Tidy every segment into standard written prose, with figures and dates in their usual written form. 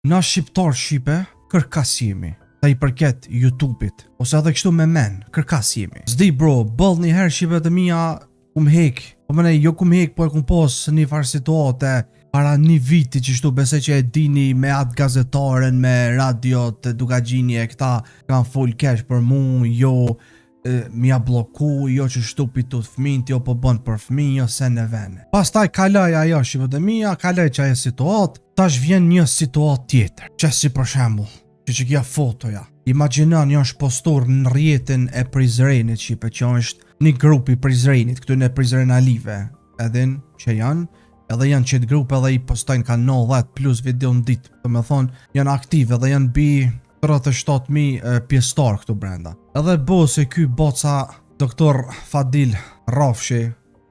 Na shqiptar shqipe, kërka s'jemi. Sa i përket YouTube-it, ose edhe kështu me men, kërka s'jemi. S'di bro, bëll një herë shqipe të mija, kum hek, po më ne, jo kum hek, po e kum pos një farë situate, para një viti që shtu besoj që e dini me atë gazetaren, me radio të Dukagjini e këta kanë full cash për mu, jo e, mja bloku, jo që shtu pi tut fëmijët, jo po bën për fëmijë, jo se në vene. Pastaj kaloj ajo shqipët e mia, kaloj që ajo situatë, tash vjen një situatë tjetër. Që si për shembull, që që kja fotoja. Imagjinon janë shpostur në rrjetin e Prizrenit shqipe, që është një grup i Prizrenit, këtu në Prizren Alive, edhe që janë, edhe janë qëtë grup edhe i postojnë ka 90 plus video në ditë, do me thonë, janë aktive dhe janë bi 37.000 pjesëtar këtu brenda. Edhe bo se ky boca doktor Fadil Rafshi,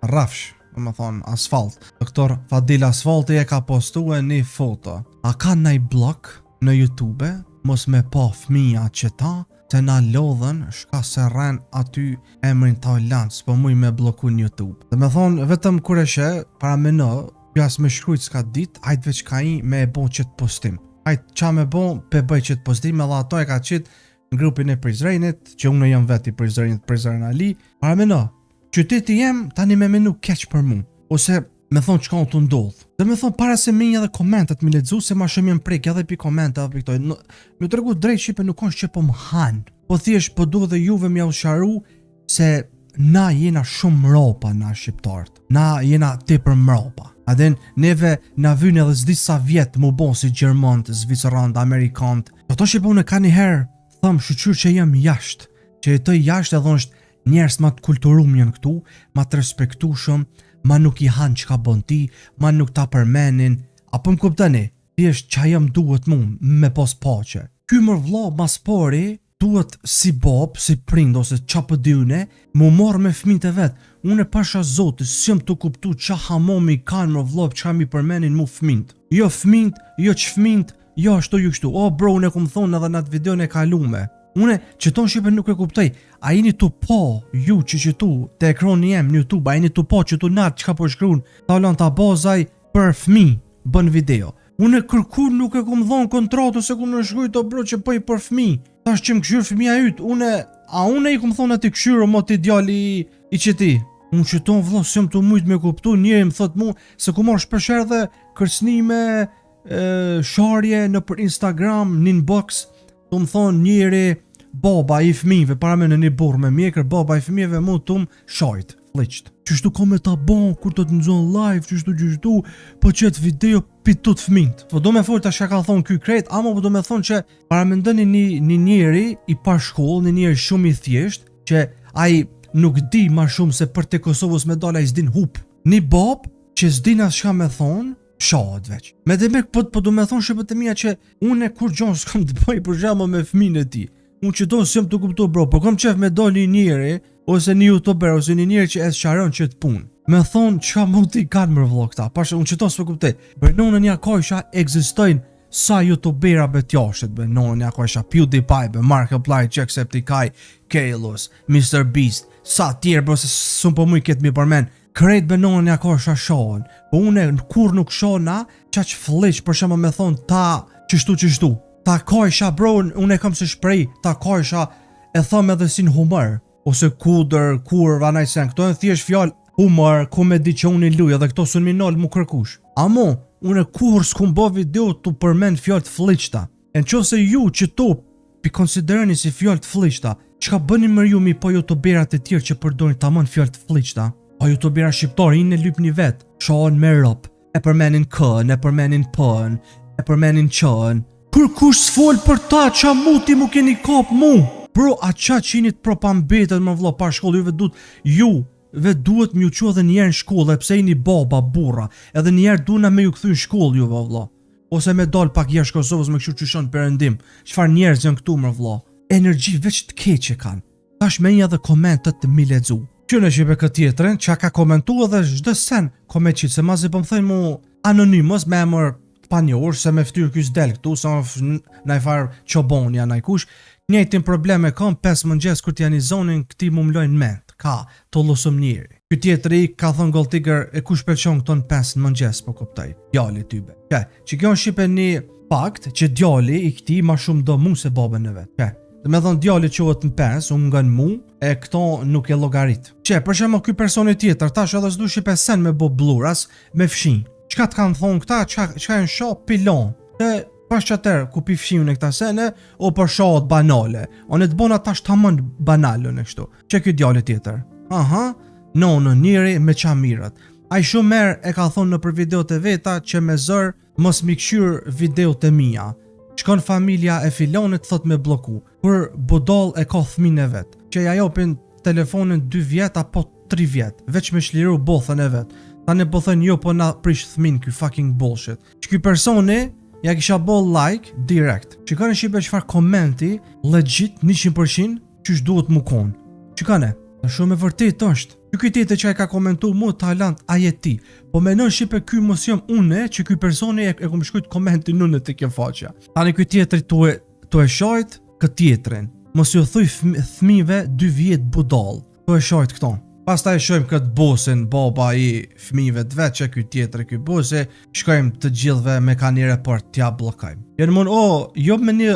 Rafsh, do me thonë asfalt. Doktor Fadil Asfalti e ka postue një foto. A ka naj blok në YouTube, mos me pa fëmija që ta, të na lodhën, shka se rren aty emrin Taulant, s'po muj me bloku në YouTube. Dhe me thonë, vetëm kur e she, para me në, jas me shkrujt s'ka dit, hajt veç ka i me e bo qëtë postim. Hajt qa me bo, pe bëj qëtë postim, edhe ato e ka qitë në grupin e Prizrenit, që unë jam vetë i Prizrenit, Prizren Ali, para me në, qyteti jem tani me menu keq për mu, ose me thonë çka të ndodh. Dhe me thonë para se me një edhe komentet mi lexu se ma shumë jam prek edhe pi komente edhe pi këto. No, me tregu drejt shqipe nuk është që po më han. Po thjesht po du dhe juve më jau sqaru se na jena shumë mropa na shqiptarët. Na jena tepër mropa. A din, neve na vynë edhe s'di sa vjet mu bon si gjermant, zvicerant, amerikant. Ato shqipe unë ka një herë thëm shyqyr që jam jashtë, që jetoj jashtë edhe është njerëz ma të kulturum janë këtu, ma të respektueshëm, ma nuk i hanë çka bën ti, ma nuk ta përmenin. Apo më kuptoni? Thjesht qa jam duhet mu me pos paqe. Ky mër vlla mas pari duhet si bab, si prind ose qa po di une, mu marr me fëmijët e vet. Unë e pasha zotit, s'jam të kuptu qa hamomi kanë mër vlla, çka mi përmenin mu fëmijët. Jo fëmijët, jo çfëmijët, jo ashtu ju kështu. O bro, unë e kum thonë edhe në atë videon e kalume. Une, që tonë shqipe nuk e kuptoj, a jeni tu po, ju që që tu, te ekrani jem në YouTube, a jeni tu po që tu natë çka po shkruan, Taulant Abazaj për fëmijë, bën video. Unë kërkur nuk e kum dhonë kontratë ose kum nënshkrujt o bro që bëj për fëmijë. Tash që më këshyr fëmija yt, unë a unë i kum thonë aty këshyr o mo ti djali i, i që ti. Unë që tonë vëlla s'jam të mujt me kuptu, njëri më thot mu se ku marr shpeshherë dhe kërcënime, e, sharje në për Instagram, në inbox, tu më thonë njëri baba i fëmijëve, para me në një burr me mjekër, baba i fëmijëve mu tu më shajt, flliqt. Qështu ka me ta bon kur të të nxon live, qështu qështu, po qet video pi tut fëmijët. Po do me fol tash çka ka thonë ky krejt, ama po do me thonë që para mendoni një një njeri i pa shkollë, një njeri shumë i thjesht, që ai nuk di ma shumë se për të Kosovës me dalë ai s'din hup. Një bab që s'din as çka me thonë, shahet veç. Me demek po po do me thonë shqipët e mia që unë kur gjon s'kam të bëj për shembull me fëmijën e tij. Unë që do s'jam të kuptu bro, po kam qef me dal një njeri ose një youtuber ose një njeri që e sqaron qët punë. Me thonë çka mund t'i kanë mër vllo këta. Pash unë që to s'po kuptoj. Për nonën ja kojsha ekzistojnë sa youtubera be t'jashtet be nonën ja kojsha PewDiePie be Markiplier Jacksepticeye Kalos Mr Beast sa tjerë bro se s'un po muj këtë mi përmen krejt be nonën ja kojsha shohën po une kur nuk shohna qaq flliq për shembull me thonë ta qështu qështu ta kojsha bro unë e kam se shprej ta kojsha e thëm edhe si në humor ose kudër, kurva, naj sen, këto janë thjesht fjalë humor, komedi që unë i luj, edhe këto s'un mi nal mu kërkush. Amo, unë kur s'kum bo video të përmend fjalë të flliqta. E në qoftë se ju që to pi konsideroni si fjalë të flliqta, çka bëni më ju mi po youtuberat e tjerë që përdorin tamam fjalë të flliqta? A youtubera shqiptar i në lypni vet, shohën me rop, e përmenin k-n, e përmenin p-n, e përmenin q-n. Kur kush s'fol për ta, qa muti mu keni kap mu? Bro, a qa qinit propambetët më vlla pa shkollë, juve duhet, ju, ve duhet m'ju qu edhe njerë në shkollë, e pse jeni baba, burra, edhe njerë duna me ju kthy në shkollë juve, vlla. Ose me dal pak jashtë Kosovës me kështu qyshon perëndim. Çfarë njerëz janë këtu më vlla? Energji veç të keqe kanë. Tash me një edhe komentet të mi lexu. Kjo në shqipe këtë tjetrin, që ka komentu edhe çdo sen koment qitë, se mazi po më thënë mu anonymous me emër të panjohur, se me fytyrë ky s'del këtu, se është naj farë çobonja naj kush. Njëjtin problem e kam 5 mëngjes kur t'ja zonin këti mu mlojnë ment, ka të llusëm njeri. Ky tjetri ka thënë Gold Digger, e kush pëlqon këto në 5 në mëngjes, po kuptoj. Djali ty be. Ke, që kjo është shqipe një Fakt që djali i këtij ma shumë do mu se babën e vet. Që, dhe me thonë djali qohet në pes, unë ngën mu, e këto nuk e llogarit. Që, për shembull ky personi tjetër, tash edhe s'du shqipe sen me bo blur, as me fshin. Çka të kanë thonë këta, çka, çka janë sha, pilon. Dhe pas që atër, ku pi fshiun e këta sene, o për shahet banale. Unë të bona tash tamon banale në kështu. Që ky djali tjetër? Aha, nonën njeri me qa mirat. Ai shumë merë e ka thonë në për videot e veta që me zër mos mi kqyr videot e mia. Shkon familja e filonit thot me bloku. Kur budall e ka thmin e vet. Që ja jopin telefonin 2 vjet apo 3 vjet, veç me shliru bothën e vet. Tani po thënë jo po na prish thmin ky fucking bullshit. Që ky personi ja kisha bo like direkt. Shikoni shqipe çfarë komenti legit 100% qysh duhet mu kon. Shikone, në shumë e vërtet është. Ky ky tjetër që e ka komentu mu Taulant a je ti. Po menon shqipe ky mos jam une që ky personi e, e kum shkrujt komentin une të kjo faqja. Tani ky tjetri tu e tu e shajt këtë tjetrin. Mos ju thuj fëmijëve 2 vjet budall. Tu e shajt këto. Pastaj shojmë këtë bosin, baba i fëmijëve të vet që ky tjetri ky bosi, shkojmë të gjithëve me ka një report t'ja bllokojmë. Janë mund, o, jo me një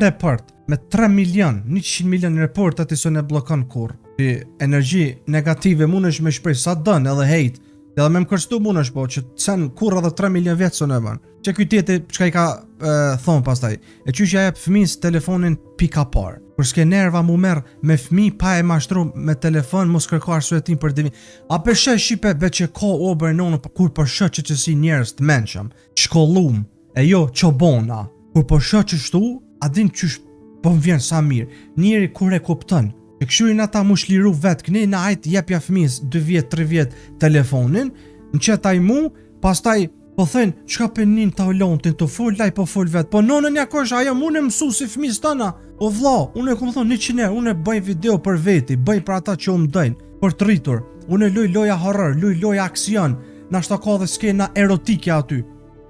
report, me 3 milion, 100 milion report aty s'e bllokon kurr. Ti energji negative mund është me shpreh sa dën edhe hate. Edhe me më kërstu mund është po, që sen kurr edhe 3 milion vjet s'e bën. Që ky tjetri çka i ka e, thonë pastaj, e qysh ja jep fëmijës telefonin pika parë. Kur s'ke nerva mu merr me fëmijë pa e mashtru me telefon, mos kërko arsyetim për devim. A pe sheh shqipe be që ka ober nonë, kur po shoh që që si njerëz të mençëm, shkollum, e jo çobona. Kur po shoh qështu, a din qysh po më vjen sa mirë. Njeri kur e kupton, që këshyrin ata mu shliru vet, këne në ajt jepja fëmijës 2 vjet, 3 vjet telefonin, në qet ai mu, pastaj po thënë, çka pe nin Taulantin të fol, laj po fol vet. Po nonën ja kosh, ajo unë e mësu si fëmijës tëna. O vlla, unë e kum thonë 100 herë, unë e bëj video për veti, bëj për ata që unë dëjnë, për të rritur. Unë e luj loja horror, luj loja aksion, nashta ka dhe skena erotike aty,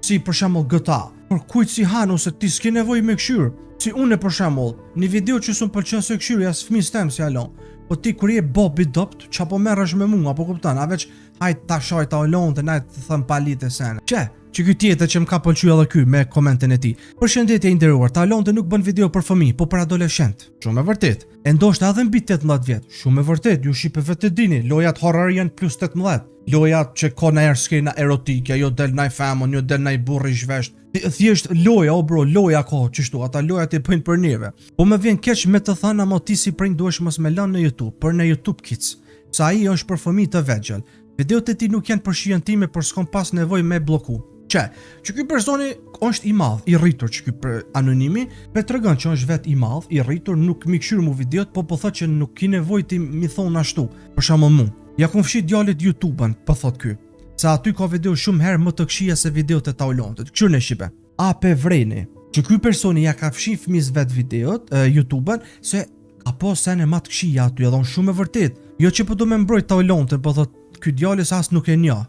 si për shembull GTA. Për kujt si han ose ti s'ke nevojë me këshyr. Si unë për shembull, një video që s'm pëlqen se këshyr, ja fëmijës tem si alon. Po ti kur je bob i dobt, qa po merresh me mua, apo kupton? A veç hajt ta shaj ta olon të najt të thëm palit e sene. Që? Që ky tjetër që më ka pëlqyer edhe ky me komentin e tij. Përshëndetje i nderuar, Taulanti nuk bën video për fëmijë, po për adoleshent. Shumë e vërtet. E ndoshta edhe mbi 18 vjet. Shumë e vërtet, ju shqipe vetë e dini, lojat horror janë plus 18. Lojat që ka ndonjëherë skena erotike, jo del naj femon, jo del naj burr i zhvesht. Thjesht loja, o bro, loja ka qështu, ata lojat e bëjnë për neve. Po më vjen keq me të thënë, ama ti si prind duhesh mos me lënë në YouTube, për në YouTube Kids. Se ai është për fëmijë të vegjël. Videot e tij nuk janë për shijen time, por s'kam pas nevojë me blloku. Që, që ky personi është i madh, i rritur që ky për anonimi, pe tregon që është vet i madh, i rritur, nuk mi këshyr mu videot, po po thot që nuk ki nevojë ti mi thon ashtu. Për shembull mu, ja kum fshi djalit YouTube-ën, po thot ky. Se aty ka video shumë herë më të këqija se videot e Taulantit. Kqyr në shqipe. A pe vreni që ky personi ja ka fshi fëmijës vet videot, e, YouTube-ën, se ka po sene ma të këqija aty, edhe unë shumë e vërtet. Jo që po do me mbrojt Taulantin, po thot ky djali se as nuk e njoh.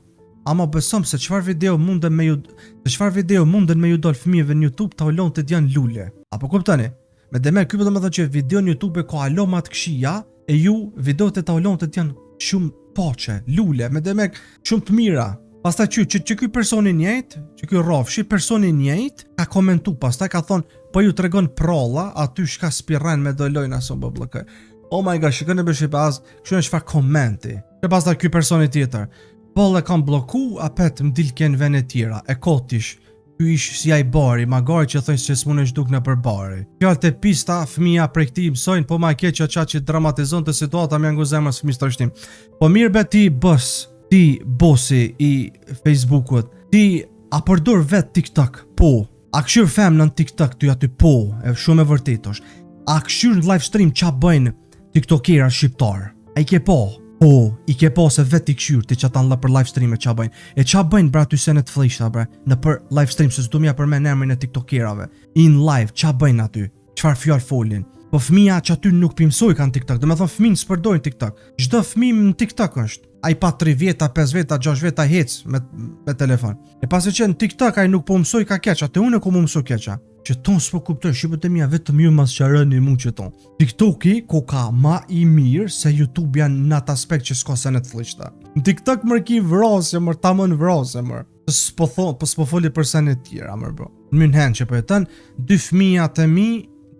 Ama besom se çfarë video munden me ju se çfarë video munden me ju dal fëmijëve në YouTube Taulantit janë lule. Apo kuptoni? Me demek ky po do të thonë që video në YouTube ka alo ma të këqija e ju videot e Taulantit janë shumë paqe, lule, me demek shumë të mira. Pastaj që që, që ky personi njëjt, që ky rrofshi personi njëjt ka komentu pastaj ka thon po ju tregon prolla aty shka spirren me dolojnë aso po bllokoj. Oh my god, shikoni be shqipe as, kështu është çfarë komenti. E pastaj ky personi tjetër. Boll e kam blloku, apet më dilke në vene tjera, e kotish. Ky ish si ai bari, magari që thojnë se s'mund e zhduk në për bari. Fjalët e pista, fëmia prej këtij mësojnë, po ma e keq qa që dramatizon të situata më ngu zemrës fëmijës të shtim. Po mirë be ti boss, ti bosi i Facebookut, ti a përdor vet TikTok? Po. A këshyr femnën në TikTok ty aty? Po, e shumë e vërtet është. A këshyr në live stream qa bëjnë TikTokera shqiptar? A i ke po? Po, i ke po se vetë i këshyr ti që ata në për live stream e qa bëjnë. E qa bëjnë bra aty sene të flishta bre, në për live stream se s'du mja përmen emrin e TikTokerave. In live, qa bëjnë aty? Çfarë fjalë folin? Po fëmia që aty nuk pimsoj kanë TikTok, do me thonë fëmin s'përdorin TikTok. Çdo fëmijë në TikTok është. Ai pa 3 vjeta, 5 vjeta, 6 vjeta hec me me telefon. E pasi që në TikTok ai nuk po mësoj ka keq, atë unë ku më mësoj keq. Që ton s'po kuptoj, shqipët e mia vetëm ju mas sqaroni mu që ton. TikToki ko ka ma i mirë se YouTube janë në atë aspekt që s'ka se në të flishta. Në TikTok mërë ki vrasje, mërë tamën vrasje, mërë. S'po tho, po s'po foli për sene tjera, mër bro. Në München që po jeton, dy fëmija të mi,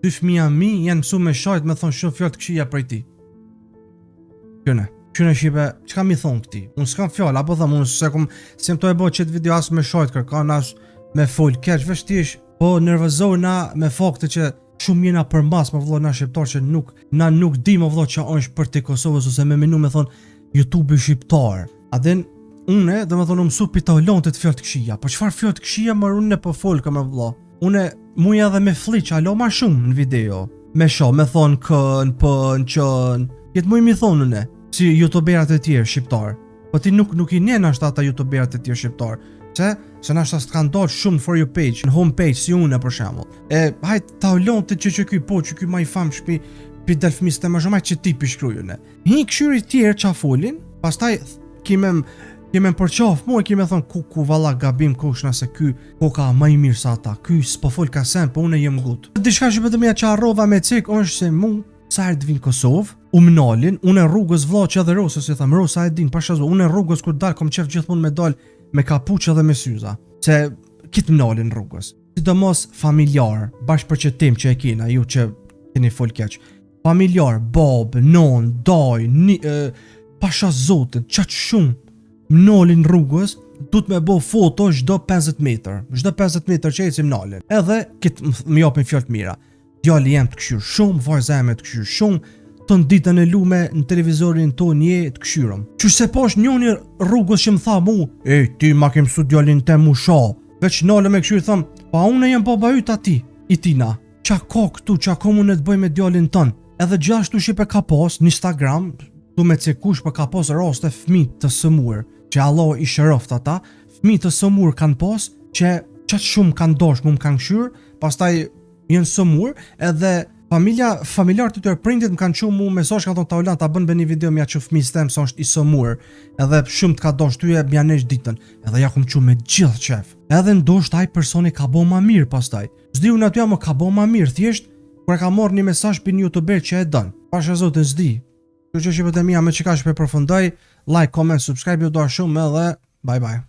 dy fëmija mi janë mësu me shajt me thonë shumë fjalë të këqija prej ti. Këne, këne shqipe, çka mi thonë këti? Unë s'kam fjalë, apo them, unë s'e kom, s'jem të e bo qëtë video as me shajt kërkan, as me fol keq, veç thjesht, po nervozojna me fakte që shumë jena për mas, më vëlla, na shqiptar që nuk, na nuk di më vëlla që është për të Kosovës, ose me menu me thonë YouTube shqiptar. A din, une, dhe me thonë, unë mësu pi Taulantit fjalë të këqija, po çfarë fjalë të këqija më unë po fol ka më vëlla. Une muja edhe me fliq alo ma shumë në video. Me sho, me thonë kën, pën, qën. Jetë muj mi thonë une, si youtuberat e tjerë shqiptar. Po ti nuk nuk i nen ashtu ata youtuberat e tjerë shqiptar. Pse? Se nashta s'të dalë shumë në for you page, në home page si une për shembull. E hajt Taulanti që që ky po që ky ma i famshmi pi del fëmisë të më shumë hajt që ti pi shkruaj une. Një këshyri tjerë qa folin, pastaj kime kime më përqaf mua kime thonë ku ku valla gabim kush nëse ky ko ka më i mirë sa ata. Ky s'po fol ka sen, po unë jem gut. Diçka që vetëm ja që harrova me cik është se mu sa herë të vinë Kosovë, u mënalin, unë e rrugës vlla që edhe Rosës i tham, Rosa e din, pasha zo, unë e rrugës kur dal kom qef gjithmonë me dal me kapuç edhe me syza, se kit mënalin rrugës. Sidomos familjar, bashkë për që tim që e kena, ju që keni fol keq. Familjar, bab, non, daj, ni, e, pasha zotin, qaq shumë mënalin rrugës, du të me bo foto çdo 50 metër. Çdo 50 metër që ecim nalin. Edhe kit më japin fjalë të mira. Djali jem të këshyr shumë, vajza jeme të këshyr shumë, të në ditën e lume në televizorin tonë je të këshyrëm. Qysh se posh njoni rrugës që më tha mu, e ti ma ke mësu djalin tem mu sha. Veç nalë me këshyr thëm, pa unë jam baba yt ati, i tina. Qa ka këtu, qa ka unë të bëj me djalin tën? Edhe gjithashtu shqipe ka pas në Instagram, tu me cekush për ka pas raste fëmijë të sëmurë, që Allah i shëroft ata, fëmijë të sëmurë kanë pas, që qatë shumë kanë dosh, mu më kanë këshyrë, pastaj janë sëmurë, edhe familja, familjarët të tyre prindit më kanë çuar mu mesazh kanë thonë Taulant ta bën bë një video më ja çu fëmijës tem se është i sëmurë, edhe shumë të ka dosh ty e mja nesh ditën, edhe ja kum çu me gjithë qef. Edhe ndoshta ai personi ka bo ma mirë pastaj. S'di unë aty ama ka bo ma mirë, thjesht kur e ka marrë një mesazh për një youtuber që e dën. Pasha zotin s'di. Kështu që shqipet e mia me çka shpe përfundoj, like, comment, subscribe, ju dua shumë edhe bye bye.